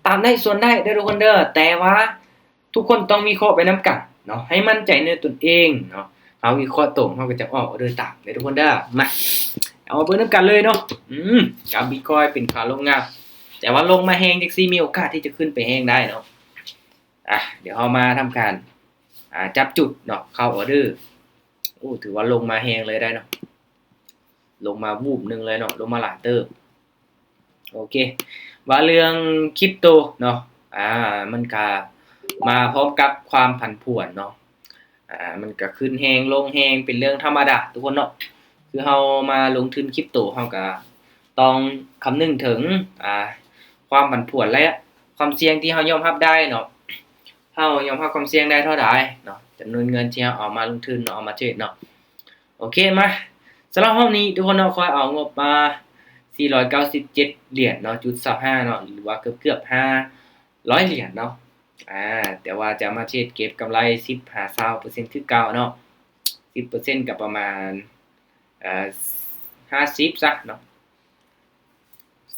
ຕາມໄດ້ສ່ວນໄດ້ເດີທຸກຄົນເດີ ແຕ່ວ່າທຸກຄົນຕ້ອງວິເຄາະໄປນຳກັນເນາະ ໃຫ້ໝັ້ນໃຈໃນຕົນເອງເນາະ. ເຮົາວິເຄາະຕົງ ເຮົາກໍຈະອອກອອເດີຕາມເດີທຸກຄົນເດີ. ມາ ເອົາມາເບິ່ງນຳກັນເລີຍເນາະ. ອືມ ກັບບິດຄອຍເປັນຂາລົງງາມ ແຕ່ວ່າລົງມາແຮງຈັ່ງຊີ້ ມີໂອກາດທີ່ຈະຂຶ້ນໄປແຮງໄດ້ເນາະ. ອ່ະ ດຽວເຮົາມາທຳການ ອ່າ ຈັບຈຸດເນາະ ເຂົ້າອອເດີ. ໂອ້ ຖືວ່າລົງມາແຮງເລີຍໄດ໋ເນາະ ລົງມາວູບໜຶ່ງເລີຍເນາະ ລົງມາຫຼາຍເຕີບ. ໂອເຄ ວ່າເລື່ອງຄຣິບໂຕເນາະ ອ່າ ມັນກະມາພ້ອມກັບຄວາມຜັນຜວນເນາະ ອ່າ ມັນກະຂຶ້ນແຮງລົງແຮງ ເປັນເລື່ອງທຳມະດາທຸກຄົນເນາະ. ຄືເຮົາມາລົງທຶນຄຣິບໂຕ ເຮົາກະຕ້ອງຄຳນຶງເຖິງ ອ່າ ຄວາມຜັນຜວນ ແລະ ຄວາມສ່ຽງທີ່ເຮົາຍອມຮັບໄດ້ເນາະ. ເຮົາຍອມຮັບຄວາມສ່ຽງໄດ້ເທົ່າໃດເນາະ ຈຳນວນເງິນທີ່ເຮົາເອົາມາລົງທຶນເນາະ ເອົາມາເທຣດເນາະ. ໂອເຄ ມາ ສຳລັບຮອບນີ້ທຸກຄົນເນາະ ຂ້ອຍເອົາງົບມາສີ່ຮ້ອຍເກົ້າສິບເຈັດຫຼຽນເນາະ ຈຸດຊາວຫ້າເນາະ ຫຼືວ່າເກືອບໆຫ້າຮ້ອຍຫຼຽນເນາະ. ອ່າ ແຕ່ວ່າຈະມາເທຣດເກັບກຳໄລສິບຫາຊາວເປີເຊັນຄືເກົ່າເນາະ ສິບເປີເຊັນກໍປະມານ ເອີ ຫ້າສິບຊະເນາະ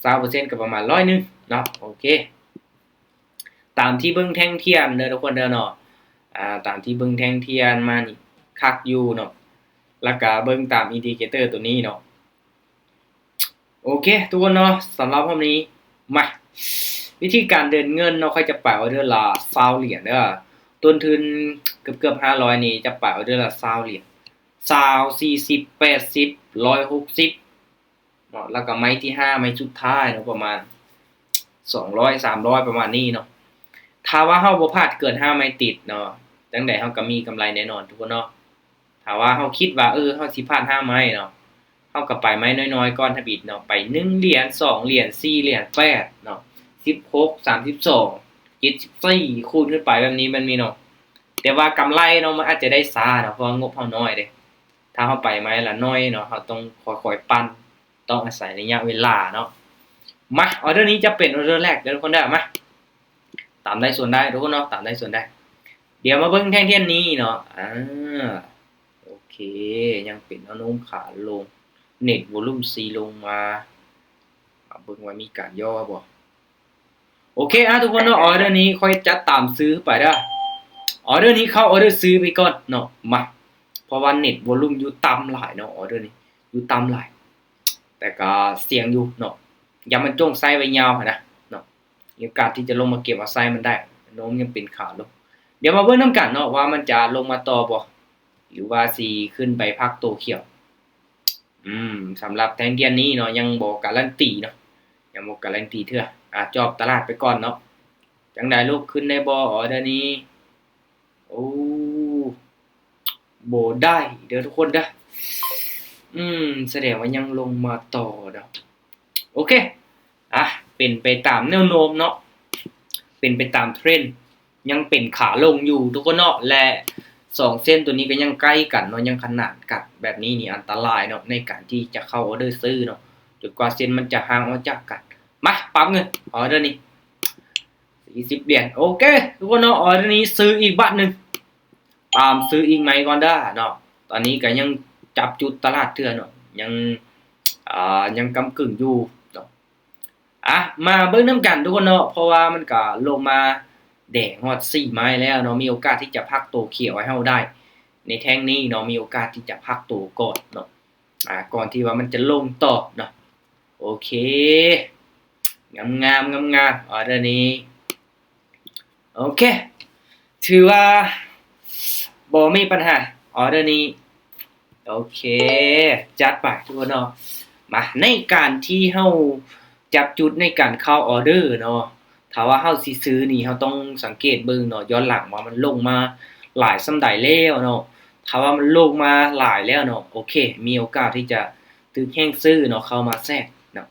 ຊາວເປີເຊັນກໍປະມານຮ້ອຍໜຶ່ງເນາະ. ໂອເຄ ຕາມທີ່ເບິ່ງແທ່ງທຽນເດີທຸກຄົນເດີເນາະ ອ່າ ຕາມທີ່ເບິ່ງແທ່ງທຽນມານີ້ຄັກຢູ່ເນາະ ແລ້ວກະເບິ່ງຕາມອິນດິເຄເຕີຕົວນີ້ເນາະ. ໂອເຄທຸກຄົນເນາະ ສຳລັບຮອບນີ້ ມາ ວິທີການເດີນເງິນເນາະ ຂ້ອຍຈະໄປອອເດີລະຊາວຫຼຽນເດີ. ຕົ້ນທຶນເກືອບໆຫ້າຮ້ອຍນີ້ ຈະໄປອອເດີລະຊາວຫຼຽນ ຊາວ ສີ່ສິບ ແປດສິບ ຮ້ອຍຫົກສິບ ເນາະ ແລ້ວກໍໄມ້ທີຫ້າ ໄມ້ສຸດທ້າຍເນາະ ປະມານສອງຮ້ອຍ ສາມຮ້ອຍ ປະມານນີ້ເນາະ. ຖ້າວ່າເຮົາບໍ່ພາດເກີນຫ້າໄມ້ຕິດເນາະ ຈັ່ງໃດເຮົາກໍມີກຳໄລແນ່ນອນທຸກຄົນເນາະ. ຖ້າວ່າເຮົາຄິດວ່າ ເອີ ເຮົາຊິພາດຫ້າໄມ້ເນາະ ເຮົາກໍໄປໄມ້ນ້ອຍໆກ່ອນທຳອິດເນາະ ໄປໜຶ່ງຫຼຽນ ສອງຫຼຽນ ສີ່ຫຼຽນ ແປດເນາະ ສິບຫົກ ສາມສິບສອງ ເຈັດສິບສີ່ ຄູນຂຶ້ນໄປແບບນີ້ ແບບນີ້ເນາະ. ແຕ່ວ່າກຳໄລເນາະ ມັນອາດຈະໄດ້ຊ້າເນາະ ເພາະວ່າງົບເຮົານ້ອຍເດ້. ຖ້າເຮົາໄປໄມ້ລະໜ້ອຍເນາະ ເຮົາຕ້ອງຄ່ອຍໆປັ່ນ ຕ້ອງອາໄສໄລຍະເວລາເນາະ. ມາ ອອເດີນີ້ຈະເປັນອອເດີແລກເດີທຸກຄົນເດີ. ມາ ຕາມໄດ້ສ່ວນໄດ້ທຸກຄົນເນາະ ຕາມໄດ້ສ່ວນໄດ້. ດຽວມາເບິ່ງແທ່ງທຽນນີ້ເນາະ ອ່າ ໂອເຄ ຍັງເປັນແນວໂນ້ມຂາລົງ ເນັດວອລຸມສີ່ລົງມາ ມາເບິ່ງວ່າມີການຫຍໍ້ບໍ່. ໂອເຄ ອ່າ ທຸກຄົນເນາະ ອອເດີນີ້ຂ້ອຍຈັດຕາມຊື້ໄປເດີ. ອອເດີນີ້ເຂົ້າອອເດີຊື້ໄປກ່ອນເນາະ ມາ ເພາະວ່າເນັດວອລຸມຢູ່ຕ່ຳຫຼາຍເນາະ ອອເດີນີ້ຢູ່ຕ່ຳຫຼາຍ ແຕ່ກໍສ່ຽງຢູ່ເນາະ ຢ້ານມັນຈົ່ງໄຊໄວ້ຍາວຫັ້ນນະເນາະ ມີໂອກາດທີ່ຈະລົງມາເກັບເອົາໄຊມັນໄດ້ ໂນ້ມຍັງເປັນຂາລົງ. ດຽວມາເບິ່ງນຳກັນເນາະ ວ່າມັນຈະລົງມາຕໍ່ບໍ່ ຫຼືວ່າຊິຂຶ້ນໄປພັກໂຕຂຽວ. ອືມ ສຳລັບແທ່ງທຽນນີ້ເນາະ ຍັງບໍ່ກາລັນຕີເນາະ ຍັງບໍ່ກາລັນຕີເທື່ອ. ອ່າ ຈອບຕະຫຼາດໄປກ່ອນເນາະ. ຈັ່ງໃດລູກ ຂຶ້ນໄດ້ບໍ່ ອອເດີນີ້? ໂອ້ ບໍ່ໄດ້ເດີທຸກຄົນເດີ. ອືມ ສະແດງວ່າຍັງລົງມາຕໍ່ເນາະ. ໂອເຄ ອ່ະ ເປັນໄປຕາມແນວໂນ້ມເນາະ ເປັນໄປຕາມເທຣນ ຍັງເປັນຂາລົງຢູ່ທຸກຄົນເນາະ ແລະ ສອງເສັ້ນຕົວນີ້ກໍຍັງໃກ້ກັນເນາະ ຍັງຂະໜານກັນ ແບບນີ້ນີ້ອັນຕະລາຍເນາະ ໃນການທີ່ຈະເຂົ້າອອເດີຊື້ເນາະ ຈົນກວ່າເສັ້ນມັນຈະຫ່າງອອກຈາກກັນ. ມາ ປັບເງິນ ອອເດີນີ້ ສີ່ສິບຫຼຽນ. ໂອເຄ ທຸກຄົນເນາະ ອອເດີນີ້ຊື້ອີກບາດໜຶ່ງ ຕາມຊື້ອີກໃໝ່ກ່ອນເດີເນາະ. ຕອນນີ້ກໍຍັງຈັບຈຸດຕະຫຼາດເທື່ອເນາະ ຍັງ ອ່າ ຍັງກຳກຶ່ງຢູ່ເນາະ. ອ່ະ ມາເບິ່ງນຳກັນທຸກຄົນເນາະ ເພາະວ່າມັນກະລົງມາແດງຮອດສີ່ໄມ້ແລ້ວເນາະ ມີໂອກາດທີ່ຈະພັກໂຕຂຽວໃຫ້ເຮົາໄດ້ໃນແທ່ງນີ້ເນາະ ມີໂອກາດທີ່ຈະພັກໂຕກ່ອນເນາະ ອ່າ ກ່ອນທີ່ວ່າມັນຈະລົງຕໍ່ເນາະ. ໂອເຄ ງາມໆ ງາມໆ ອອເດີນີ້. ໂອເຄ ຖືວ່າບໍ່ມີບັນຫາ ອອເດີນີ້. ໂອເຄ ຈັດໄປທຸກຄົນເນາະ. ມາ ໃນການທີ່ເຮົາຈັບຈຸດໃນການເຂົ້າອອເດີເນາະ ຖ້າວ່າເຮົາຊິຊື້ນີ້ ເຮົາຕ້ອງສັງເກດເບິ່ງເນາະ ຍ້ອນຫຼັງວ່າມັນລົງມາຫຼາຍສ່ຳໃດແລ້ວເນາະ. ຖ້າວ່າມັນລົງມາຫຼາຍແລ້ວເນາະ ໂອເຄ ມີໂອກາດທີ່ຈະຖືກແຮງຊື້ເນາະ ເຂົ້າມາແຊກເນາະ.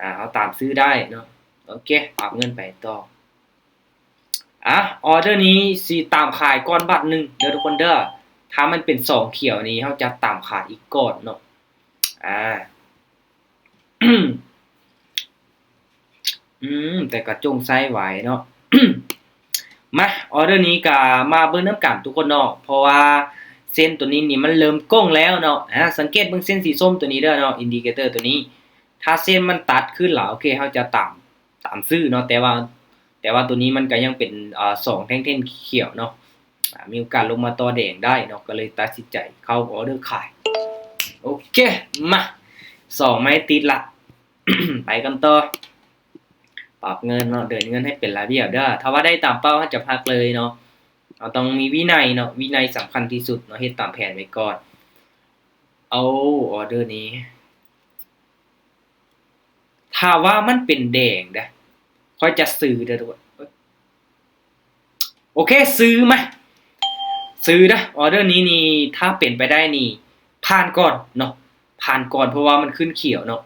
ອ່າ ເຮົາຕາມຊື້ໄດ້ເນາະ. ໂອເຄ ປັບເງິນໄປຕໍ່. ອ່ະ ອອເດີນີ້ຊິຕາມຂາຍກ່ອນບາດໜຶ່ງເດີທຸກຄົນເດີ. ຖ້າມັນເປັນສອງຂຽວນີ້ ເຮົາຈະຕາມຂາຍອີກກ່ອນເນາະ. ອ່າ ອືມ ແຕ່ກໍຈົ່ງໃຊ້ໄວ້ເນາະ. ມາ ອອເດີນີ້ກໍມາເບິ່ງນຳກັນທຸກຄົນເນາະ ເພາະວ່າເສັ້ນຕົວນີ້ນີ້ມັນເລີ່ມໂກ່ງແລ້ວເນາະ. ອ່າ ສັງເກດເບິ່ງເສັ້ນສີສົ້ມຕົວນີ້ເດີເນາະ ອິນດິເຄເຕີຕົວນີ້ ຖ້າເສັ້ນມັນຕັດຂຶ້ນລະ ໂອເຄ ເຮົາຈະຕາມ ຕ າມຊື້ເນາະ ແຕ່ວ່າ ແຕ່ວ່າໂຕນີ້ມັນກໍຍັງເປັນ ອາ ສອງແທ່ງເທຣນຂຽວເນາະ ອາ ມີໂອກາດລົງມາຕໍ່ແດງໄດ້ເນາະ ກໍເລີຍຕັດສິນໃຈເຂົ້າອໍເດີຂາຍ. ໂອເຄ ມາ ສອງໄມ້ຕິດລະ ໄປກັນຕໍ່. ປັບເງິນເນາະ ເດີນເງິນໃຫ້ເປັນລະບຽບເດີ. ຖ້າວ່າໄດ້ຕາມເປົ້າ ເຮົາຈະພັກເລີຍເນາະ. ເຮົາຕ້ອງມີວິໄນເນາະ ວິໄນສຳຄັນທີ່ສຸດເນາະ ເຮັດຕາມແຜນໄວ້ກ່ອນ. ເອົາ ອໍເດີນີ້ ຖ້າວ່າມັນເປັນແດງເດ້ ຂ້ອຍຈະຊື້ເດີທຸກຄົນ. ໂອເຄ ຊື້ມາ ຊື້ເດີ. ອໍເດີນີ້ນີ້ ຖ້າເປັນໄປໄດ້ນີ້ ຜ່ານກ່ອນເນາະ ຜ່ານກ່ອນ ເພາະວ່າມັນຂຶ້ນຂຽວເນາະ.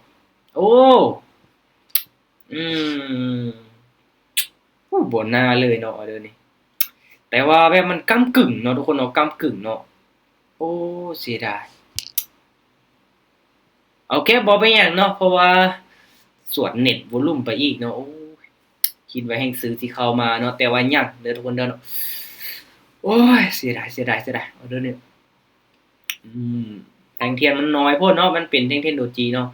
ໂອ້ ອືມ ໂອ້ ບໍ່ໜ້າເລີຍເນາະ ອໍເດີນີ້ ແຕ່ວ່າແບບມັນກ້ຳກຶ່ງເນາະທຸກຄົນເນາະ ກ້ຳກຶ່ງເນາະ. ໂອ້ ເສຍດາຍ. ໂອເຄ ບໍ່ເປັນຫຍັງເນາະ ເພາະວ່າສວນເນັດວອລຸ່ມໄປອີກເນາະ. ໂອ້ຍ ຄິດວ່າແຮງຊື້ຊິເຂົ້າມາເນາະ ແຕ່ວ່າຍັງເດີທຸກຄົນເດີເນາະ. ໂອ້ຍ ເສຍດາຍ ເສຍດາຍ ເສຍດາຍ ອໍເດີນີ້. ອືມ ແທ່ງທຽນມັນນ້ອຍໂພດເນາະ ມັນເປັນແທ່ງທຽນໂດຈີເນາະ.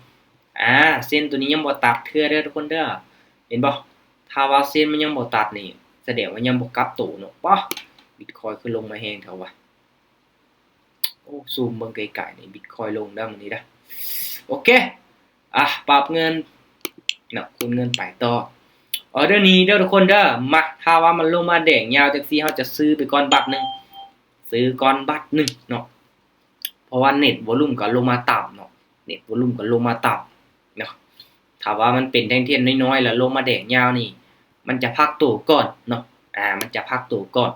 ອາ ເສັ້ນໂຕນີ້ຍັງບໍ່ຕັດເທື່ອເດີທຸກຄົນເດີ ເຫັນບໍ່? ຖ້າວ່າເສັ້ນມັນຍັງບໍ່ຕັດນີ້ ສະແດງວ່າຍັງບໍ່ກັບໂຕເນາະ. ປະ ບິດຄອຍຄືລົງມາແຮງແທ້ວະ. ໂອ້ ຊູມເບິ່ງໄກໆນີ້ ບິດຄອຍລົງເດີມື້ນີ້ເດີ. ໂອເຄ ອາ ປັບເງິນເນາະ ຄູນເງິນໄປຕໍ່. ອໍເດີນີ້ເດີທຸກຄົນເດີ ມາ ຖ້າວ່າມັນລົງມາແດງຍາວຈັ່ງຊີ້ ເຮົາຈະຊື້ໄປກ່ອນບາດໜຶ່ງ ຊື້ກ່ອນບາດໜຶ່ງເນາະ ເພາະວ່າເນັດວອລຸ່ມກໍລົງມາຕ່ຳເນາະ ເນັດວອລຸ່ມກໍລົງມາຕ່ຳເນາະ. ຖ້າວ່າມັນເປັນແທ່ງທຽນນ້ອຍໆ ແລ້ວລົງມາແດງຍາວນີ້ ມັນຈະພັກໂຕກ່ອນເນາະ ອາ ມັນຈະພັກໂຕກ່ອນ.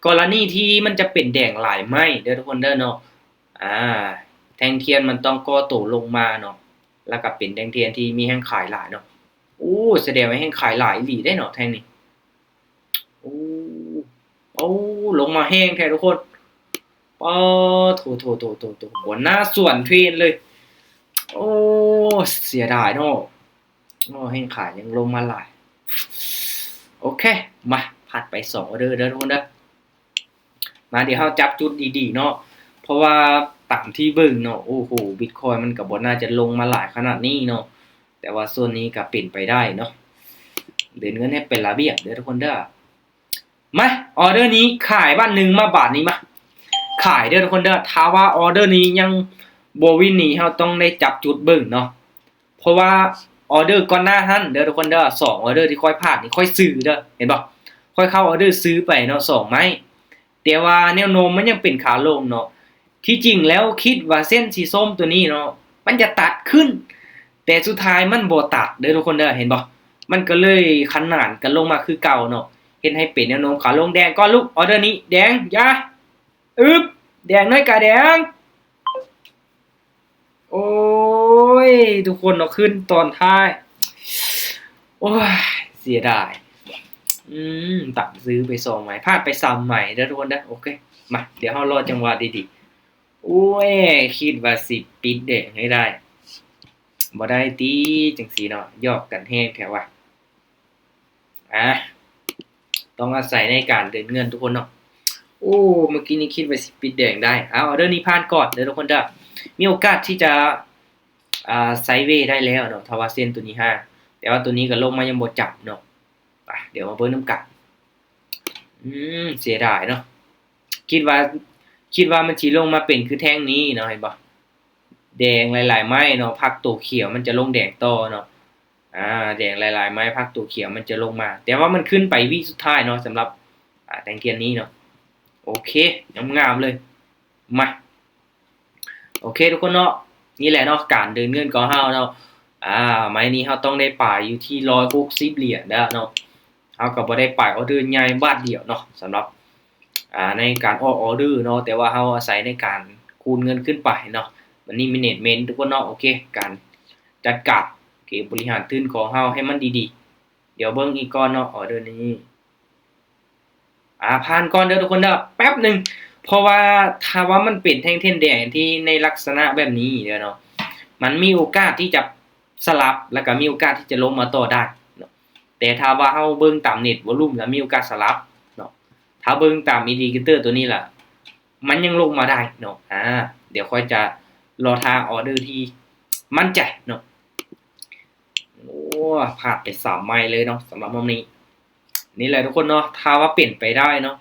ກໍລະນີທີ່ມັນຈະເປັນແດງຫຼາຍໄມ້ເດີທຸກຄົນເດີເນາະ ອາ ແທ່ງທຽນມັນຕ້ອງກໍ່ໂຕລົງມາເນາະ ແລ້ວກໍເປັນແທ່ງທຽນທີ່ມີແຮງຂາຍຫຼາຍເນາະ. ໂອ້ ສະແດງວ່າແຮງຂາຍຫຼາຍອີ່ຫຼີເດ້ເນາະແທ່ງນີ້. ໂອ້ ໂອ້ ລົງມາແຮງແທ້ທຸກຄົນ. ປະໂທ ໂທ ໂທ ໂທ ໂທ ບໍ່ໜ້າສວນເທຣນເລີຍ. ໂອ້ ເສຍດາຍເນາະ. ໂອ້ ແຮງຂາຍຍັງລົງມາຫຼາຍ. ໂອເຄ ມາ ຜ່ານໄປສອງອໍເດີເດີທຸກຄົນເດີ. ມາ ດຽວເຮົາຈັບຈຸດດີໆເນາະ ເພາະວ່າຕາມທີ່ເບິ່ງເນາະ ໂອ້ໂຫ ບິດຄອຍມັນກໍບໍ່ໜ້າຈະລົງມາຫຼາຍຂະໜາດນີ້ເນາະ ແຕ່ວ່າສ່ວນນີ້ກໍເປັນໄປໄດ້ເນາະ. ເດີນເງິນໃຫ້ເປັນລະບຽບເດີທຸກຄົນເດີ. ມາ ອໍເດີນີ້ຂາຍບາດໜຶ່ງ ມາບາດນີ້ ມາ ຂາຍເດີທຸກຄົນເດີ. ຖ້າວ່າອໍເດີນີ້ຍັງບໍ່ວິນນີ້ ເຮົາຕ້ອງໄດ້ຈັບຈຸດເບິ່ງເນາະ ເພາະວ່າອໍເດີກ່ອນໜ້າຫັ້ນເດີທຸກຄົນເດີ ສອງອໍເດີທີ່ຂ້ອຍພາດນີ້ ຂ້ອຍຊື້ເດີ ເຫັນບໍ່? ຂ້ອຍເຂົ້າອໍເດີຊື້ໄປເນາະ ສອງໄມ້ ແຕ່ວ່າແນວໂນ້ມມັນຍັງເປັນຂາລົງເນາະ. ທີ່ຈິງແລ້ວຄິດວ່າເສັ້ນສີສົ້ມໂຕນີ້ເນາະ ມັນຈະຕັດຂຶ້ນ ແຕ່ສຸດທ້າຍມັນບໍ່ຕັດເດີທຸກຄົນເດີ ເຫັນບໍ່? ມັນກໍເລີຍຂະໜານກັນລົງມາຄືເກົ່າເນາະ ເຮັດໃຫ້ເປັນແນວໂນ້ມຂາລົງ. ແດງກ່ອນລູກ ອໍເດີນີ້ ແດງ ຢ່າ ອຶບ ແດງໜ້ອຍກະແດງ. ໂອ້ຍ ທຸກຄົນເນາະ ຂຶ້ນຕອນທ້າຍ ໂອ້ຍ ເສຍດາຍ. ອືມ ຕຳຊື້ໄປສອງໄມ້ ພາດໄປສາມໄມ້ເດີທຸກຄົນເດີ. ໂອເຄ ມາ ດຽວເຮົາລໍຈັງຫວະດີໆ. ໂອ້ຍ ຄິດວ່າຊິປິດແດງໃຫ້ໄດ້ ບໍ່ໄດ້ຕິ ຈັ່ງຊີ້ເນາະ ຫຍອກກັນແຮງແທ້ວະ. ອາ ຕ້ອງອາໄສໃນການເດີນເງິນທຸກຄົນເນາະ. ໂອ້ ເມື່ອກີ້ນີ້ຄິດວ່າຊິປິດແດງໄດ້. ເອົາ ອໍເດີນີ້ຜ່ານກ່ອນເດີທຸກຄົນເດີ. ມີໂອກາດທີ່ຈະ ອາ ໄຊເວໄດ້ແລ້ວເນາະ ຖ້າວ່າເສັ້ນໂຕນີ້ຫາ ແຕ່ວ່າໂຕນີ້ກໍລົງມາຍັງບໍ່ຈັບເນາະ. ໄປ ດຽວມາເບິ່ງນຳກັນ. ອືມ ເສຍດາຍເນາະ ຄິດວ່າ ຄິດວ່າມັນຊິລົງມາເປັນຄືແທ່ງນີ້ເນາະ ເຫັນບໍ່? ແດງຫຼາຍໆໄມ້ເນາະ ພັກໂຕຂຽວ ມັນຈະລົງແດງຕໍ່ເນາະ. ອາ ແດງຫຼາຍໆໄມ້ ພັກໂຕຂຽວ ມັນຈະລົງມາ ແຕ່ວ່າມັນຂຶ້ນໄປວິສຸດທ້າຍເນາະ ສຳລັບ ອາ ແທ່ງທຽນນີ້ເນາະ. ໂອເຄ ງາມໆເລີຍ. ມາ ໂອເຄທຸກຄົນເນາະ ນີ້ແຫຼະເນາະ ການເດີນເງິນຂອງເຮົາເນາະ. ອາ ໄມ້ນີ້ເຮົາຕ້ອງໄດ້ປາຍຢູ່ທີ່ຮ້ອຍຫົກສິບຫຼຽນເດີເນາະ. ເຮົາກໍບໍ່ໄດ້ປາຍອໍເດີໃຫຍ່ບາດດຽວເນາະ ສຳລັບ ອາ ໃນການອອກອໍເດີເນາະ ແຕ່ວ່າເຮົາອາໄສໃນການຄູນເງິນຂຶ້ນໄປເນາະ ມັນນີ້ management ທຸກຄົນເນາະ. ໂອເຄ ການຈັດການ ໂອເຄ ບໍລິຫານທຶນຂອງເຮົາໃຫ້ມັນດີໆ. ດຽວເບິ່ງອີກກ່ອນເນາະ ອໍເດີນີ້ ອາ ຜ່ານກ່ອນເດີທຸກຄົນເດີ ແປັບໜຶ່ງ. ເພາະວ່າຖ້າວ່າມັນເປັນແທ່ງທຽນແດງທີ່ໃນລັກສະນະແບບນີ້ເດີເນາະ ມັນມີໂອກາດທີ່ຈະສະຫຼັບ ແລ້ວກໍມີໂອກາດທີ່ຈະລົງມາຕໍ່ໄດ້ເນາະ. ແຕ່ຖ້າວ່າເຮົາເບິ່ງຕາມເນັດວອລຸ່ມ ແລ້ວມີໂອກາດສະຫຼັບເນາະ. ຖ້າເບິ່ງຕາມ indicator ໂຕນີ້ລະ ມັນຍັງລົງມາໄດ້ເນາະ. ອາ ດຽວຂ້ອຍຈະລໍຖ້າອໍເດີທີ່ໝັ້ນໃຈເນາະ. ໂອ້ ອ້ ພາດໄປສາມໄມ້ເລີຍເນາະ ສຳລັບຮອບນີ້. ນີ້ແຫຼະທຸກຄົນເນາະ ຖ້າວ່າເປັນໄປໄດ້ເນາະ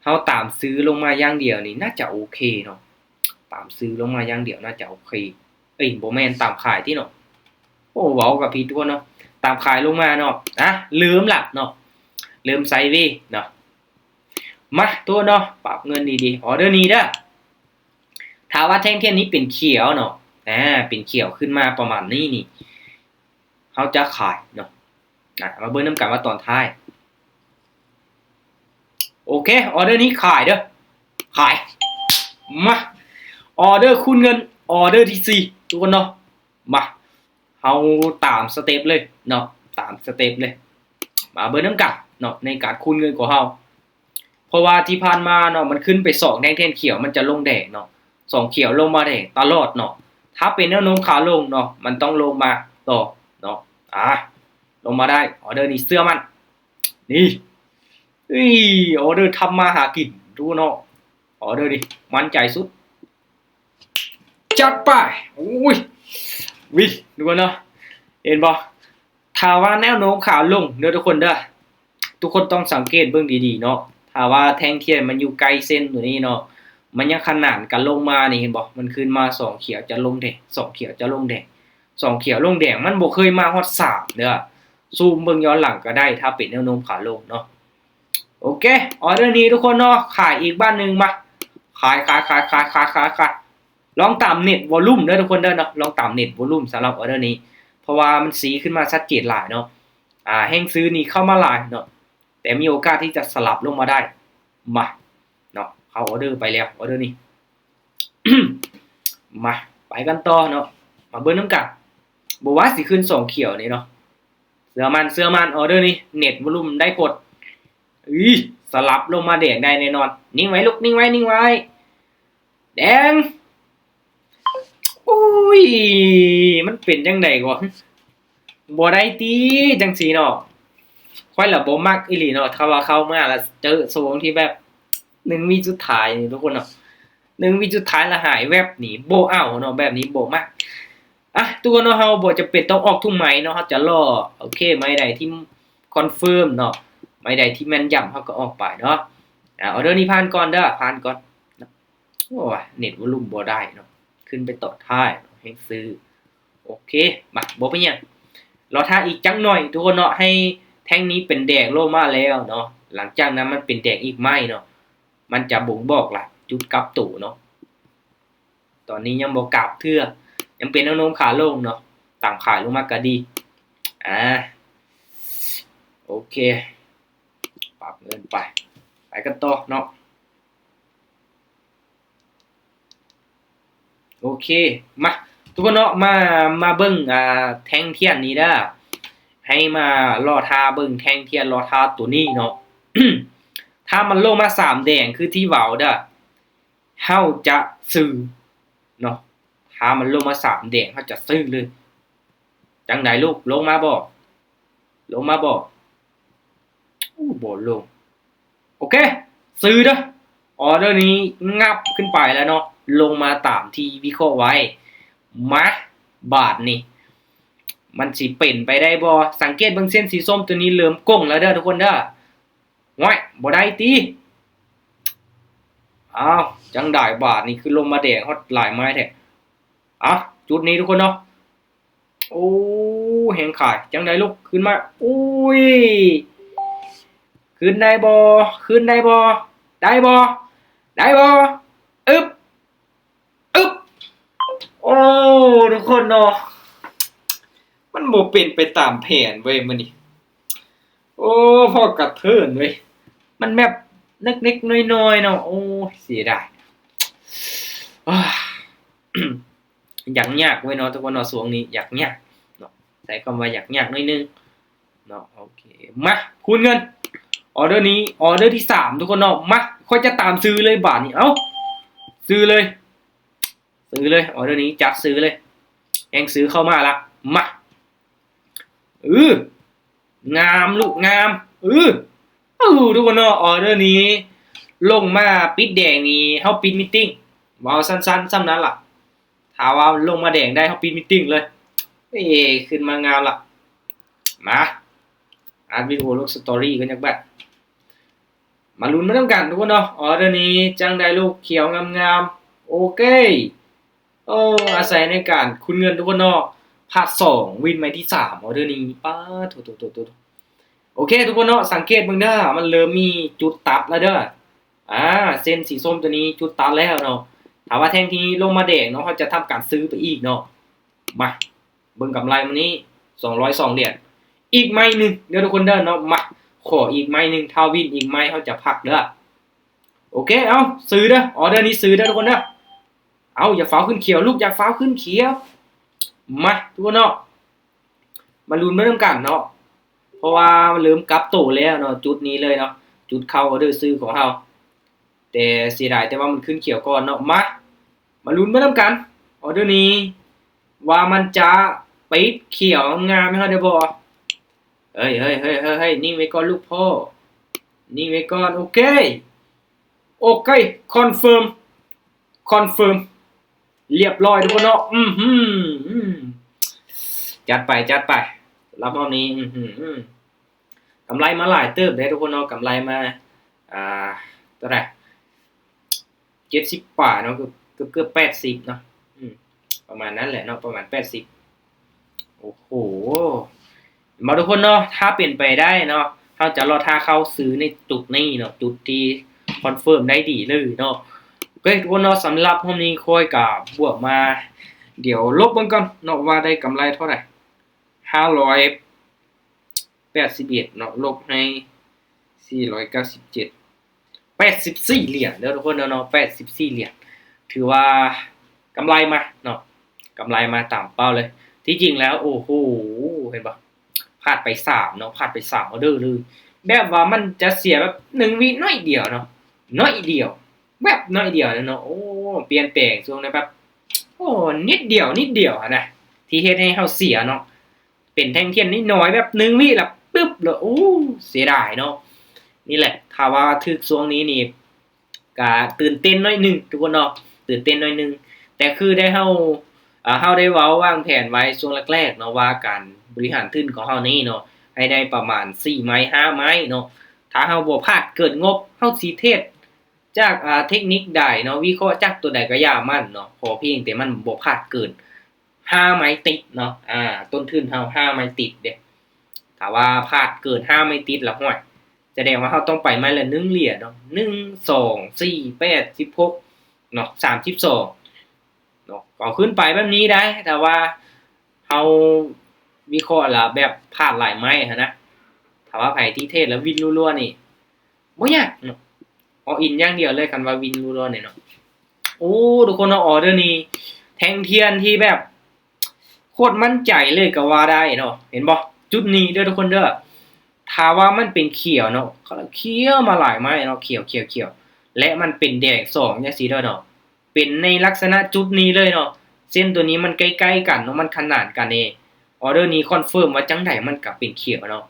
ເຮົາຕາມຊື້ລົງມາຢ່າງດຽວນີ້ ໜ້າຈະໂອເຄເນາະ ຕາມຊື້ລົງມາຢ່າງດຽວໜ້າຈະໂອເຄ. ເອີຍ ບໍ່ແມ່ນ ຕາມຂາຍຕິເນາະ. ໂອ້ ເວົ້າກໍຜິດທຸກຄົນເນາະ ຕາມຂາຍລົງມາເນາະ. ອ່ະ ເລີ່ມລະເນາະ ເລີ່ມໄຊເວເນາະ. ມາ ໂຕເນາະ ປັບເງິນດີໆ ອອເດີນີ້ເດີ. ຖ້າວ່າແທ່ງທຽນນີ້ເປັນຂຽວເນາະ ອາ ເປັນຂຽວຂຶ້ນມາປະມານນີ້ນີ້ ເຮົາຈະຂາຍເນາະ. ອາ ມາເບິ່ງນຳກັນວ່າຕອນທ້າຍ. ໂອເຄ ອອເດີນີ້ຂາຍເດີ ຂາຍ. ມາ ອອເດີຄູນເງິນ ອອເດີທີສີ່ ທຸກຄົນເນາະ. ມາ ເຮົາຕາມສະເຕັບເລີຍເນາະ ຕາມສະເຕັບເລີຍ. ມາເບິ່ງນຳກັນເນາະ ໃນການຄູນເງິນຂອງເຮົາ ເພາະວ່າທີ່ຜ່ານມາເນາະ ມັນຂຶ້ນໄປສອງແທ່ງທຽນຂຽວ ມັນຈະລົງແດງເນາະ ສອງຂຽວລົງມາແດງຕະຫຼອດເນາະ. ຖ້າເປັນແນວໂນ້ມຂາລົງເນາະ ມັນຕ້ອງລົງມາຕໍ່ເນາະ. ອາ ລົງມາໄດ້ ອອເດີນີ້ເຊື່ອໝັ້ນ. ນີ້ ເອີຍ ອອເດີທຳມາຫາກິນ ດູເນາະ ອອເດີນີ້ໝັ້ນໃຈສຸດ. ຈັດໄປ. ໂອ້ຍ ວິ ທຸກຄົນເນາະ ເຫັນບໍ່? ຖ້າວ່າແນວໂນ້ມຂາລົງເດີທຸກຄົນເດີ ທຸກຄົນຕ້ອງສັງເກດເບິ່ງດີໆເນາະ. ຖ້າວ່າແທ່ງທຽນມັນຢູ່ໃກ້ເສັ້ນຕົວນີ້ເນາະ ມັນຍັງຂະໜານກັນລົງມານີ້ ເຫັນບໍ່? ມັນຂຶ້ນມາສອງຂຽວຈະລົງແດງ ສອງຂຽວຈະລົງແດງ ສອງຂຽວລົງແດງ ມັນບໍ່ເຄີຍມາຮອດສາມເດີ. ຊູມເບິ່ງຍ້ອນຫຼັງກໍໄດ້ ຖ້າເປັນແນວໂນ້ມຂາລົງເນາະ. ໂອເຄ ອອເດີນີ້ທຸກຄົນເນາະ ຂາຍອີກບາດໜຶ່ງ. ມາ ຂາຍ ຂາຍ ຂາຍ ຂາຍ ຂາຍ ຂາຍ ຂາຍ. ລອງຕາມເນັດວອລຸ່ມເດີທຸກຄົນເດີເນາະ ລອງຕາມເນັດວອລຸ່ມສຳລັບອອເດີນີ້ ເພາະວ່າມັນຊີ້ຂຶ້ນມາຊັດເຈນຫຼາຍເນາະ. ອາ ແຮງຊື້ນີ້ເຂົ້າມາຫຼາຍເນາະ ແຕ່ມີໂອກາດທີ່ຈະສະຫຼັບລົງມາໄດ້. ມາເນາະ ເຂົ້າອອເດີໄປແລ້ວ ອອເດີນີ້. ມາ ໄປກັນຕໍ່ເນາະ ມາເບິ່ງນຳກັນ. ບໍ່ວ່າຊິຂຶ້ນສອງຂຽວນີ້ເນາະ ເຊື່ອໝັ້ນ ເຊື່ອໝັ້ນ ອອເດີນີ້ ເນັດວອລຸ່ມໄດ້ຜົນ. ອີ ສະຫຼັບລົງມາແດງໄດ້ແນ່ນອນ. ນິ່ງໄວ້ລູກ ນິ່ງໄວ້ ນິ່ງໄວ້ ແດງ. ໂອ້ຍ ມັນເປັນຈັ່ງໃດກໍ ບໍ່ໄດ້ຕິ ຈັ່ງຊີ້ເນາະ. ຂ້ອຍລະບໍ່ມັກອີ່ຫຼີເນາະ ຖ້າວ່າເຂົ້າມາລະເຈີຊ່ວງທີ່ແບບໜຶ່ງວິສຸດທ້າຍນີ້ທຸກຄົນເນາະ ໜຶ່ງວິສຸດທ້າຍລະຫາຍແວັບນີ້ ບໍ່ເອົາເນາະ ແບບນີ້ບໍ່ມັກ. ອ່ະ ທຸກຄົນເນາະ ເຮົາບໍ່ຈຳເປັນຕ້ອງອອກທຸກໄມ້ເນາະ ເຮົາຈະລໍ ໂອເຄ ໄມ້ໃດທີ່ຄອນເຟີມເນາະ ໄມ້ໃດທີ່ແມ່ນຢຳ ເຮົາກໍອອກໄປເນາະ. ອາ ອອເດີນີ້ຜ່ານກ່ອນເດີ ຜ່ານກ່ອນ. ໂອ້ຍ ເນັດວອລຸ່ມບໍ່ໄດ້ເນາະ ຂຶ້ນໄປຕອນທ້າຍ ແຮງຊື້. ໂອເຄ ມາ ບໍ່ເປັນຫຍັງ ລໍຖ້າອີກຈັກໜ້ອຍທຸກຄົນເນາະ ໃຫ້ແທ່ງນີ້ເປັນແດງລົງມາແລ້ວເນາະ ຫຼັງຈາກນັ້ນມັນເປັນແດງອີກໄມ້ເນາະ ມັນຈະບົ່ງບອກລະຈຸດກັບໂຕເນາະ. ຕອນນີ້ຍັງບໍ່ກັບເທື່ອ ຍັງເປັນແນວໂນ້ມຂາລົງເນາະ ຕາມຂາຍລົງມາກໍດີ. ອາ ໂອເຄ ປັບເງິນໄປ ໄປກັນຕໍ່ເນາະ. ໂອເຄ ມາ ທຸກຄົນເນາະ ມາ ມາເບິ່ງ ອ່າ ແທ່ງທຽນນີ້ເດີ ໃຫ້ມາລໍຖ້າເບິ່ງແທ່ງທຽນ ລໍຖ້າໂຕນີ້ເນາະ. ຖ້າມັນລົງມາສາມແດງຄືທີ່ເວົ້າເດີ ເຮົາຈະຊື້ເນາະ ຖ້າມັນລົງມາສາມແດງ ເຮົາຈະຊື້ເລີຍ. ຈັ່ງໃດລູກ ລົງມາບໍ່? ລົງມາບໍ່? ໂອ້ ບໍ່ລົງ. ໂອເຄ ຊື້ເດີ ອອເດີນີ້ຫງັບຂຶ້ນໄປແລ້ວເນາະ ລົງມາຕາມທີ່ວິເຄາະໄວ້. ມາ ບາດນີ້ ມັນຊິເປັນໄປໄດ້ບໍ່? ສັງເກດເບິ່ງເສັ້ນສີສົ້ມໂຕນີ້ເລີ່ມໂກ່ງແລ້ວເດີທຸກຄົນເດີ. ໂອ້ຍ ບໍ່ໄດ້ຕິ. ອ້າວ ຈັ່ງໃດບາດນີ້ ຄືລົງມາແດງຮອດຫຼາຍໄມ້ແທ້. ເອົ້າ ຈຸດນີ້ທຸກຄົນເນາະ. ໂອ້ ແຮງຂາຍ ຈັ່ງໃດລູກ ຂຶ້ນມາ. ໂອ້ຍ ຂຶ້ນໄດ້ບໍ່? ຂຶ້ນໄດ້ບໍ່? ໄດ້ບໍ່? ໄດ້ບໍ່? ອຶບ ອຶບ ໂອ້ ທຸກຄົນເນາະ ມັນບໍ່ເປັນໄປຕາມແຜນເວີຍມື້ນີ້. ໂອ້ ພໍກະເທີນເວີຍ ມັນແບບເລັກໆນ້ອຍໆເນາະ. ໂອ້ ເສຍດາຍ ຢາກຍາກເວີຍເນາະທຸກຄົນເນາະ ຊ່ວງນີ້ຢາກຍາກເນາະ ໃຊ້ຄຳວ່າຢາກຍາກໜ້ອຍໜຶ່ງເນາະ. ໂອເຄ ມາ ຄູນເງິນ ອອເດີນີ້ ອອເດີທີສາມທຸກຄົນເນາະ. ມາ ຂ້ອຍຈະຕາມຊື້ເລີຍບາດນີ້. ເອົ້າ ຊື້ເລີຍ ຊື້ເລີຍ ອອເດີນີ້ຈັດຊື້ເລີຍ ແຮງຊື້ເຂົ້າມາລະ. ມາ ເອີ ງາມລູກງາມ ເອີ ເອີ ທຸກຄົນເນາະ ອອເດີນີ້ລົງມາປິດແດງນີ້ ເຮົາປິດມີດຕິ້ງ ເວົ້າສັ້ນໆສ່ຳນັ້ນລະ. ຖ້າວ່າລົງມາແດງໄດ້ ເຮົາປິດມີດຕິ້ງເລີຍ. ເອີ ຂຶ້ນມາງາມລະ. ມາ ອັດວິດີໂອລົງສະຕໍຣີກັນຈັກບາດ. ມາລຸ້ນໄປນຳກັນທຸກຄົນເນາະ ອໍເດີນີ້ຈັ່ງໃດລູກ ຂຽວງາມໆ. ໂອເຄ ໂອ້ ອາໄສໃນການຄູນເງິນທຸກຄົນເນາະ. ພາດສອງ ວິນໄມ້ທີສາມ ອໍເດີນີ້ ປາດໂທ້ໆໆໆ. ໂອເຄທຸກຄົນເນາະ ສັງເກດເບິ່ງເດີ ມັນເລີ່ມມີຈຸດຕັດແລ້ວເດີ. ອາ ເສັ້ນສີສົ້ມຕົວນີ້ຈຸດຕັດແລ້ວເນາະ. ຖ້າວ່າແທ່ງທີ່ລົງມາແດງເນາະ ເຮົາຈະທຳການຊື້ໄປອີກເນາະ. ມາ ເບິ່ງກຳໄລມື້ນີ້ ສອງຮ້ອຍສອງຫຼຽນ. ອີກໄມ້ໜຶ່ງເດີທຸກຄົນເດີເນາະ. ມາ ຂໍອີກໄມ້ໜຶ່ງ ຖ້າວິນອີກໄມ້ ເຮົາຈະພັກເດີ. ໂອເຄ ເອົາ ຊື້ເດີ ອໍເດີນີ້ຊື້ເດີທຸກຄົນເດີ. ເອົາ ຢ່າຟ້າວຂຶ້ນຂຽວລູກ ຢ່າຟ້າວຂຶ້ນຂຽວ. ມາ ທຸກຄົນເນາະ ມາລຸ້ນໄປນຳກັນເນາະ ເພາະວ່າເລີ່ມກັບໂຕແລ້ວເນາະ ຈຸດນີ້ເລີຍເນາະ ຈຸດເຂົ້າອໍເດີຊື້ຂອງເຮົາ. ແຕ່ເສຍດາຍແຕ່ວ່າມັນຂຶ້ນຂຽວກ່ອນເນາະ. ມາ ມາລຸ້ນໄປນຳກັນ ອໍເດີນີ້ ວ່າມັນຈະປິດຂຽວງາມໃຫ້ເຮົາໄດ້ບໍ່. ເຮີ້ຍໆໆໆ ນິ່ງໄວ້ກ່ອນລູກພໍ່ ນິ່ງໄວ້ກ່ອນ. ໂອເຄ ໂອເຄ ຄອນເຟີມ ຄອນເຟີມ ລຽບຮ້ອຍທຸກຄົນເນາະ. ອືຫື ຈັດໄປ ຈັດໄປ ສຳລັບຮອບນີ້. ອືຫື ກຳໄລມາຫຼາຍເຕີບເດ້ທຸກຄົນເນາະ ກຳໄລມາ ອ່າ ເທົ່າໃດ ເຈັດສິບປາຍເນາະ ເກືອບ ເກືອບ ເກືອບແປດສິບເນາະ. ອືມ ປະມານນັ້ນແຫຼະເນາະ ປະມານແປດສິບ. ໂອ້ໂຫ ມາທຸກຄົນເນາະ ຖ້າເປັນໄປໄດ້ເນາະ ເຮົາຈະລໍຖ້າເຂົ້າຊື້ໃນຈຸດນີ້ເນາະ ຈຸດທີ່ຄອນເຟີມໄດ້ດີເລີຍເນາະ. ໂອເຄທຸກຄົນເນາະ ສຳລັບຮອບນີ້ຂ້ອຍກະບວກມາ ດຽວລົບເບິ່ງກ່ອນເນາະ ວ່າໄດ້ກຳໄລເທົ່າໃດ. ຫ້າຮ້ອຍ ແປດສິບເອັດເນາະ ລົບໃຫ້ສີ່ຮ້ອຍເກົ້າສິບເຈັດ ແປດສິບສີ່ຫຼຽນເດີທຸກຄົນເດີເນາະ ແປດສິບສີ່ຫຼຽນ. ຖືວ່າກຳໄລມາເນາະ ກຳໄລມາຕາມເປົ້າເລີຍ. ທີ່ຈິງແລ້ວ ໂອ້ໂຫ ເຫັນບໍ່ ພາດໄປສາມເນາະ ພາດໄປສາມອໍເດີເລີຍ. ແບບວ່າມັນຈະເສຍແບບໜຶ່ງວິໜ້ອຍດຽວເນາະ ໜ້ອຍດຽວ ແວບໜ້ອຍດຽວເນາະ. ໂອ້ ປ່ຽນແປງຊ່ວງນັ້ນແບບ ໂອ້ ນິດດຽວ ນິດດຽວຫັ້ນນະ ທີ່ເຮັດໃຫ້ເຮົາເສຍເນາະ. ເປັນແທ່ງທຽນນ້ອຍໆ ແບບໜຶ່ງວິລະປຶບ ແລ້ວ ໂອ້ ເສຍດາຍເນາະ. ນີ້ແຫຼະ ຖ້າວ່າຖືກຊ່ວງນີ້ນີ້ ກະຕື່ນເຕັ້ນໜ້ອຍໜຶ່ງທຸກຄົນເນາະ ຕື່ນເຕັ້ນໜ້ອຍໜຶ່ງ. ແຕ່ຄືໄດ້ເຮົາ ເຮົາໄດ້ເວົ້າວາງແຜນໄວ້ຊ່ວງແລກໆເນາະ ວ່າການບໍລິຫານທຶນຂອງເຮົານີ້ເນາະ ໃຫ້ໄດ້ປະມານສີ່ໄມ້ ຫ້າໄມ້ເນາະ. ຖ້າເຮົາບໍ່ພາດເກີນງົບ ເຮົາຊິເທຣດຈາກ ອ່າ ເທັກນິກໃດເນາະ ວິເຄາະຈາກຕົວໃດກະຢ່າມັນເນາະ ຂໍພຽງແຕ່ມັນບໍ່ພາດເກີນ ຫ້າໄມ້ຕິດເນາະ ອາ ຕົ້ນທຶນເຮົາຫ້າໄມ້ຕິດເດ້. ຖ້າວ່າພາດເກີນຫ້າໄມ້ຕິດລະ ຫ້ວຍ ສະແດງວ່າເຮົາຕ້ອງໄປໄມ້ລະໜຶ່ງຫຼຽນເນາະ ໜຶ່ງ ສອງ ສີ່ ແປດ ສິບຫົກເນາະ ສາມສິບສອງເນາະ ເອົາຂຶ້ນໄປແບບນີ້ໄດ້. ຖ້າວ່າເຮົາວິເຄາະລະແບບພາດຫຼາຍໄມ້ຫັ້ນນະ ຖ້າວ່າໃຜທີ່ເທຣດລະວິນລົວໆນີ້ ບໍ່ຍາກເນາະ ອໍອິນຢ່າງດຽວເລີຍ ຄັນວ່າວິນລົວໆນີ້ເນາະ. ໂອ້ ທຸກຄົນເນາະ ອໍເດີນີ້ແທ່ງທຽນທີ່ແບບໂຄດໝັ້ນໃຈເລີຍກະວ່າໄດ້ເນາະ. ເຫັນບໍ່ ຈຸດນີ້ເດີທຸກຄົນເດີ ຖ້າວ່າມັນເປັນຂຽວເນາະ ຂຽວມາຫຼາຍໄມ້ເນາະ ຂຽວໆໆ ແລະມັນເປັນແດງສອງຈັ່ງຊີ້ເດີເນາະ ເປັນໃນລັກສະນະຈຸດນີ້ເລີຍເນາະ. ເສັ້ນໂຕນີ້ມັນໃກ້ໆກັນເນາະ ມັນຂະໜານກັນເດ ອໍເດີນີ້ຄອນເຟີມວ່າຈັ່ງໃດມັນກະເປັນຂຽວເນາະ.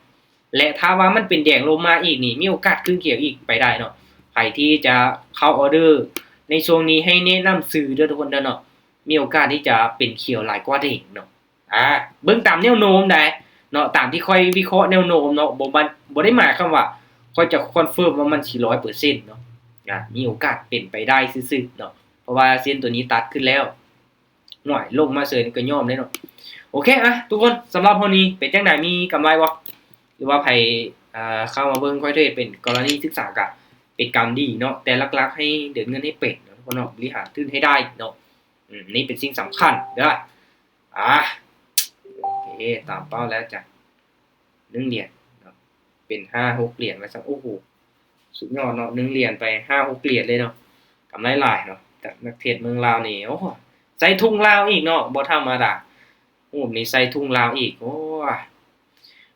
ແລະຖ້າວ່າມັນເປັນແດງລົງມາອີກນີ້ ມີໂອກາດຂຶ້ນຂຽວອີກໄປໄດ້ເນາະ. ໃຜທີ່ຈະເຂົ້າອໍເດີໃນຊ່ວງນີ້ ໃຫ້ແນະນຳຊື້ເດີທຸກຄົນເດີເນາະ ມີໂອກາດທີ່ຈະເປັນຂຽວຫຼາຍກວ່າແດງເນາະ. ອາ ເບິ່ງຕາມແນວໂນ້ມໃດເນາະ ຕາມທີ່ຂ້ອຍວິເຄາະແນວໂນ້ມເນາະ ບໍ່ ບໍ່ໄດ້ໝາຍຄວາມວ່າຂ້ອຍຈະຄອນເຟີມວ່າມັນຊິຮ້ອຍເປີເຊັນເນາະ ອາ ມີໂອກາດເປັນໄປໄດ້ຊື່ໆເນາະ ເພາະວ່າເສັ້ນໂຕນີ້ຕັດຂຶ້ນແລ້ວ. ຫວຍ ລົງມາເສີຍນີ້ກະຍອມເດ້ເນາະ. ໂອເຄ ອະ ທຸກຄົນ ສຳລັບຮອບນີ້ເປັນຈັ່ງໃດ ມີກຳໄລບໍ່ ຫຼືວ່າໃຜ ອ່າ ເຂົ້າມາເບິ່ງຂ້ອຍເທຣດເປັນກໍລະນີສຶກສາກະເປັນການດີເນາະ ແຕ່ຫຼັກໆໃຫ້ເດີນເງິນໃຫ້ເປັນເນາະ ທຸກຄົນເນາະ ບໍລິຫານທຶນໃຫ້ໄດ້ເນາະ. ອືມ ນີ້ເປັນສິ່ງສຳຄັນເດີ. ອາ ໂອເຄ ຕາມເປົ້າແລ້ວຈ້ະ ໜຶ່ງຫຼຽນເນາະ ເປັນຫ້າຫົກຫຼຽນວ່າຊັ້ນ. ໂອ້ໂຫ ສຸດຍອດເນາະ ໜຶ່ງຫຼຽນໄປຫ້າຫົກຫຼຽນເລີຍເນາະ ກຳໄລຫຼາຍເນາະ. ແຕ່ນັກເທຣດເມືອງລາວນີ້ ໂອ້ ໃສ່ທຸງລາວອີກເນາະ ບໍ່ທຳມະດາ ຮູບນີ້ໃສ່ທຸງລາວອີກ. ໂອ້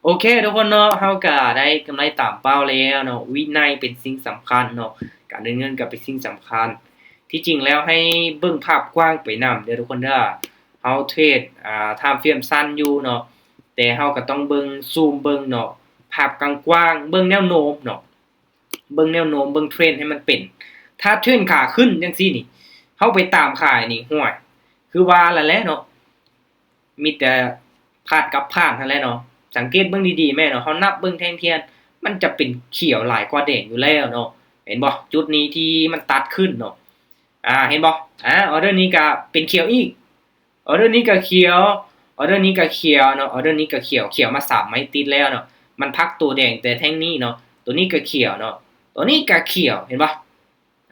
ໂອເຄທຸກຄົນເນາະ ເຮົາກະໄດ້ກຳໄລຕາມເປົ້າແລ້ວເນາະ. ວິໄນເປັນສິ່ງສຳຄັນເນາະ ການເດີນເງິນກະເປັນສິ່ງສຳຄັນ. ທີ່ຈິງແລ້ວໃຫ້ເບິ່ງພາບກວ້າງໄປນຳເດີທຸກຄົນເດີ. ເຮົາເທຣດ ອ່າ ທາມເຟຣມສັ້ນຢູ່ເນາະ ແຕ່ເຮົາກະຕ້ອງເບິ່ງ ຊູມເບິ່ງເນາະ ພາບກວ້າງໆ ເບິ່ງແນວໂນ້ມເນາະ ເບິ່ງແນວໂນ້ມ ເບິ່ງເທຣນໃຫ້ມັນເປັນ. ຖ້າເທຣນຂາຂຶ້ນຈັ່ງຊີ້ນີ້ ເຮົາໄປຕາມຂາຍນີ້ ຫ້ວຍ ຄືວ່າລະແຫຼະເນາະ ມີແຕ່ພາດກັບພາດຫັ້ນແຫຼະເນາະ. ສັງເກດເບິ່ງດີໆແມ່ນເນາະ ເຮົານັບເບິ່ງແທ່ງທຽນ ມັນຈະເປັນຂຽວຫຼາຍກວ່າແດງຢູ່ແລ້ວເນາະ ເຫັນບໍ່? ຈຸດນີ້ທີ່ມັນຕັດຂຶ້ນເນາະ ອາ ເຫັນບໍ່? ອາ ອໍເດີນີ້ກະເປັນຂຽວອີກ ອໍເດີນີ້ກະຂຽວ ອໍເດີນີ້ກະຂຽວເນາະ ອໍເດີນີ້ກະຂຽວ ຂຽວມາສາມໄມ້ຕິດແລ້ວເນາະ ມັນພັກໂຕແດງແຕ່ແທ່ງນີ້ເນາະ ໂຕນີ້ກະຂຽວເນາະ ໂຕນີ້ກະຂຽວ ເຫັນບໍ່?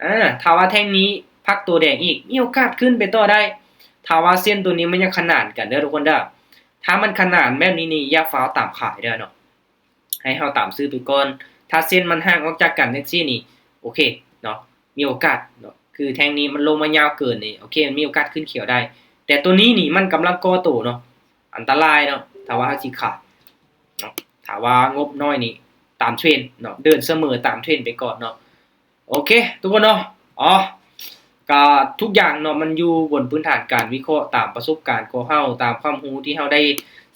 ອາ ຖ້າວ່າແທ່ງນີ້ພັກໂຕແດງອີກ ມີໂອກາດຂຶ້ນໄປຕໍ່ໄດ້ ຖ້າວ່າເສັ້ນໂຕນີ້ມັນຍັງຂະໜານກັນເດີທຸກຄົນເດີ ຖ້າມັນຂະໜານແບບນີ້ນີ້ ຢ່າຟ້າວຕາມຂາຍເດີເນາະ ໃຫ້ເຮົາຕາມຊື້ໄປກ່ອນ ຖ້າເສັ້ນມັນຫ່າງອອກຈາກກັນຈັ່ງຊີ້ນີ້ ໂອເຄເນາະ ມີໂອກາດເນາະ ຄືແທ່ງນີ້ມັນລົງມາຍາວເກີນນີ້ ໂອເຄ ມັນມີໂອກາດຂຶ້ນຂຽວໄດ້ ແຕ່ໂຕນີ້ນີ້ມັນກຳລັງກໍ່ໂຕເນາະ ອັນຕະລາຍເນາະ ຖ້າວ່າເຮົາຊິຂາຍເນາະ ຖ້າວ່າງົບນ້ອຍນີ້ ຕາມເທຣນເນາະ ເດີນສະເໝີຕາມເທຣນໄປກ່ອນເນາະ ໂອເຄທຸກຄົນເນາະ ອໍ ກະທຸກຢ່າງເນາະ ມັນຢູ່ບົນພື້ນຖານການວິເຄາະຕາມປະສົບການຂອງເຮົາ ຕາມຄວາມຮູ້ທີ່ເຮົາໄດ້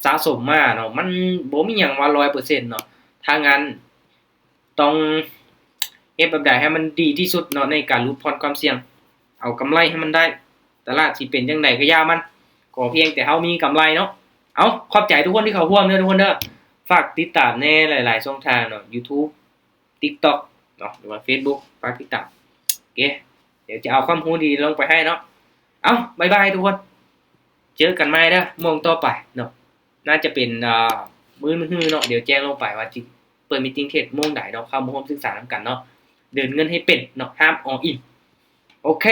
ສະສົມມາເນາະ ມັນບໍ່ມີຫຍັງວ່າຮ້ອຍເປີເຊັນເນາະ ຖ້າງານຕ້ອງເຮັດແບບໃດໃຫ້ມັນດີທີ່ສຸດເນາະ ໃນການຫຼຸດຜ່ອນຄວາມສ່ຽງ ເອົາກຳໄລໃຫ້ມັນໄດ້ ຕະຫຼາດຊິເປັນຈັ່ງໃດກະຢ່າມັນ ຂໍພຽງແຕ່ເຮົາມີກຳໄລເນາະ ເອົາ ຂອບໃຈທຸກຄົນທີ່ເຂົ້າຮ່ວມເດີທຸກຄົນເດີ ຝາກຕິດຕາມແດ່ຫຼາຍໆຊ່ອງທາງເນາະ ຢູທູບ ຕິກຕັອກເນາະ ຫຼືວ່າເຟສບຸກ ຝາກຕິດຕາມ ໂອເຄ ດຽວຈະເອົາຄວາມຮູ້ດີໆລົງໄປໃຫ້ເນາະ ເອົາ ບາຍບາຍທຸກຄົນ ເຈີກັນໃໝ່ເດີໂມງຕໍ່ໄປເນາະ ໜ້າຈະເປັນ ອາ ມື້ ມື້ຮືເນາະ ດຽວແຈ້ງລົງໄປວ່າຊິເປີດມີດຕິງເທຣດໂມງໃດເນາະ ເຂົ້າມາຮ່ວມສຶກສານຳກັນເນາະ ເດີນເງິນໃຫ້ເປັນເນາະ ຫ້າມອໍອິນ ໂອເຄ